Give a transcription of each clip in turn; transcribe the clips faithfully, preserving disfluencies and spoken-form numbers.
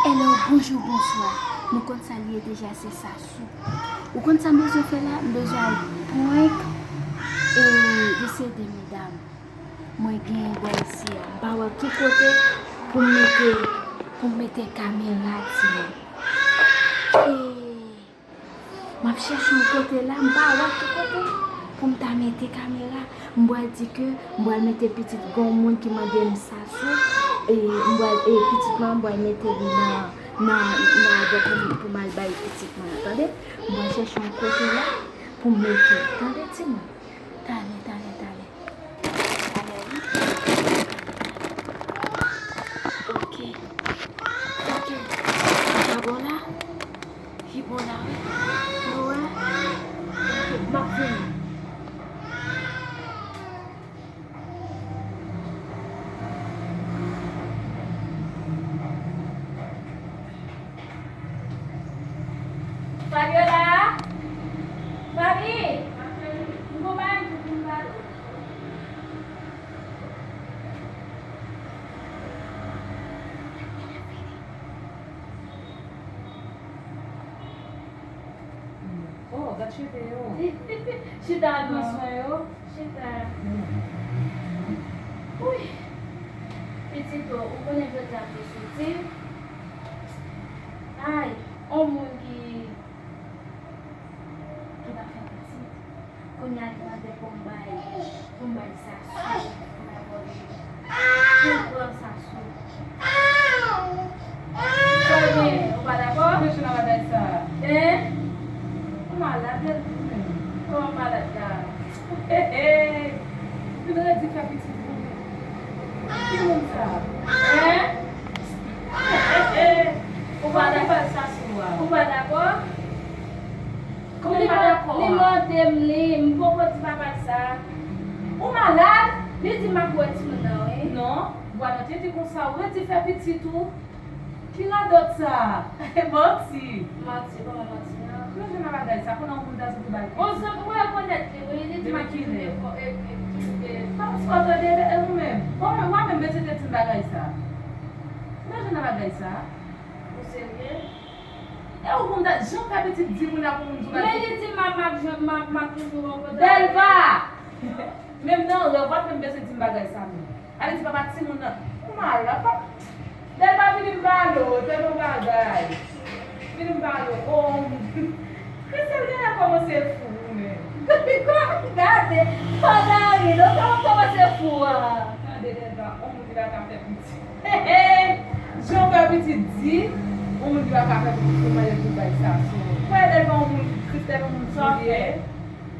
Hello, bonjou, bonswa. Nou konn sa l ye deja, se Sasou. Ou konn sa m bezwen fè la? M bezwen al prank e de se de medam. Mwen gen bò isi a. M pa wè ki kote pou m mete, pou m mete kamera, timoun. E M ap chèche yon kote la, m pa wè ki kote pou m ta mete kamera. M pral di ke m pral mete pitit, gon moun ki mande m Sasou, e m pral, e pitit mwen, m pral mete li nan, nan, nan avè pou, pou m al bay pitit mwen an, tande? M pral chèche yon kote la pou m mete, tande timoun? Talè, talè, talè. Talè, wi. Ok. Ok. Sa bon la? Li bon la, wi. Nou wè? Ok, m ap vini. Fabiola! Fabi! M gon bagay pou m pale w. Oh, gad cheve yo. Chita non. Pran swen yo. Chita. Wi. Pitit, ou konnen jodi a m te soti. Ay, on moun ki, ki pa fè pitit. Kounye a li mande pou m bay, pou m bay Sasou, pou m abòne. Pou m pran Sasou. Sa w gen? Ou pa dakò? Mwen jwenn nan bagay sa. Hein? Ou malad, bèl ou menm. Kòman malad la? Hey, hey. Vin redi fè pitit pou mwen. Ki moun sa? Hein? Hey, hey. Ou pa dakò? Ou pa dakò? Kòman li pa dakò a? Li mande m li, m poko di papa l sa. Ou malad? Li di m ap wè timoun nan, wi. Non, bwa nan tete konsa, ou redi fè pitit ou. Ki radòt sa? Manti. Manti, kòman manti an? Mwen jwenn nan bagay sa, konnen yon moun ta sou pou bay pitit. Bon, zanmi, ou rekonèt li, wi, li di m ap toujou gen kò, e, e, toujou gen. Paske w tande, e, ou menm. Bon, mwen menm bezwen te di m bagay sa. Mwen jwenn nan bagay sa. Ou serye? E ou konn dat jan fè pitit di moun ap moun di bagay. Men li di m ap, m ap jwenn, m ap, m ap toujou rankontre. Delva! Menm nan rèv, w ap menm bezwen di m bagay sa menm. Ale di papa timoun nan. Ou malad, pap. Delva vini m pale w, tande yon bagay. Vini m pale w. Oh, Christelle genlè kòmanse fou, menm. Gade, gade, pa gade, non, kòman kòmanse fou a? Tande Delva, on moun ki pa ka fè pitit. Jan w fè pitit di, yon moun ki pa ka fè pitit pou mande pou bay sa sou. Kwè devan yon moun, Christelle yon moun sa fè.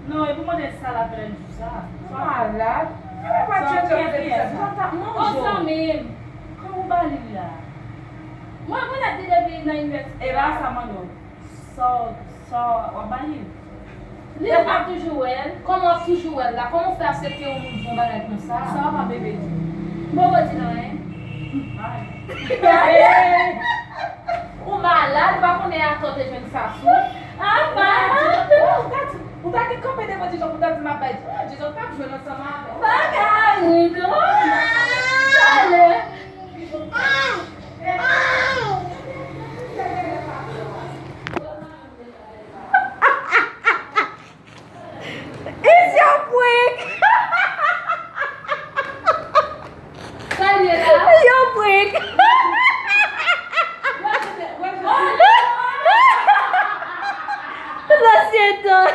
Non, e pou mande sa la fè jou sa. Malad. Yo pa tchetche w depi sa. Sa w fè sa. Ou zanmi m. Kòman w ba li la? Mwen konnen li depi nan inivèsite. E la sa mande w. Sa w, sa w ap ba li? Li ap toujou wè l. Kòman w ap toujou wè l la? Kòman w fè aksepte yon moun di yon bagay konsa? Sa w ap bebe di? M poko di l anyen. Ay. Ou malad, ou pa konnen atò te jwenn Sasou. Ah, malad. Ou ta di, ou ta di, ou ta di kanpe devan Dijon pou ta di m ap bay. Ah, Dijon t ap jwenn ansanm avè w. Bagay, non. Talè. It's your prank! Sa l ye la? Yo prank! Lansye tan!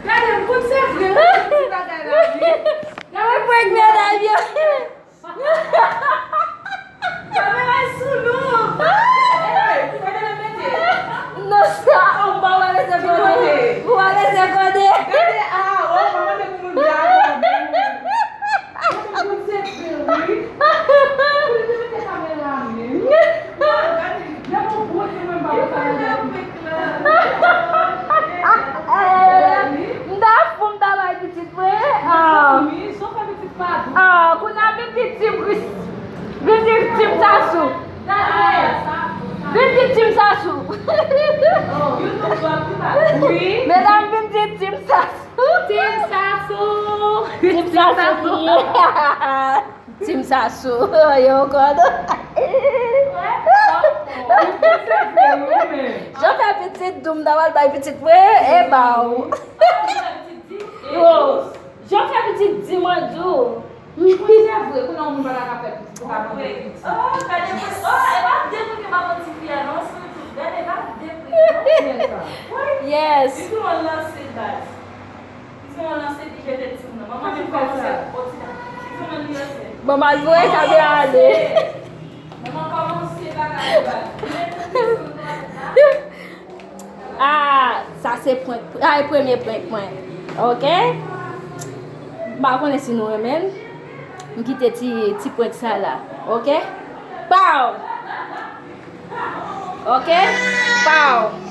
Gade, m konn se vre, wi, ti bagay la, wi. Gade prank medam yo. Kamera sou nou. Hey, gade nan mete. Non, sa. Oh, m pa wè lese kote. Ou wè lese kote. Gade, ah, oh, pa mande pou moun di a, non. Mwen se vre, wi. Pou li te mete kamera, men. Gade, depi w prank mwen, m pa wè kamera. M ta fou, m ta bay pitit mwen. Ah. Mezanmi, sa w fè pitit pa dou. Ah, kounye a vin di Team Chris. Vin di Team Sasou. Vin di Team Sasou. Asou, yo kòd. Jan fè pitit, dou m ta pral bay pitit mwen, e ba w. Yo, jan fè pitit di mwen di w. Wi, se vre, kounye a yon moun pa ta ka fè pitit, ou ka fè pitit. Oh, gade mwen. Oh, e pa de moun ki pa bon ti fi a, non, sou YouTube. Gade, pa de moun, non. Yes. Li tou yon lanse baz. Li tou yon lanse ki jete timoun nan. Manman menm kòmanse oti la. Li tou yon lanse. Bon, mal voye kamera ale. Manman kòmanse bagay baz. Ah, sa se prank. Ah, e premye prank mwen. Ok? M pa konnen si nou renmen l. M kite ti, ti prank sa la. Ok? Pow! Ok? Pow!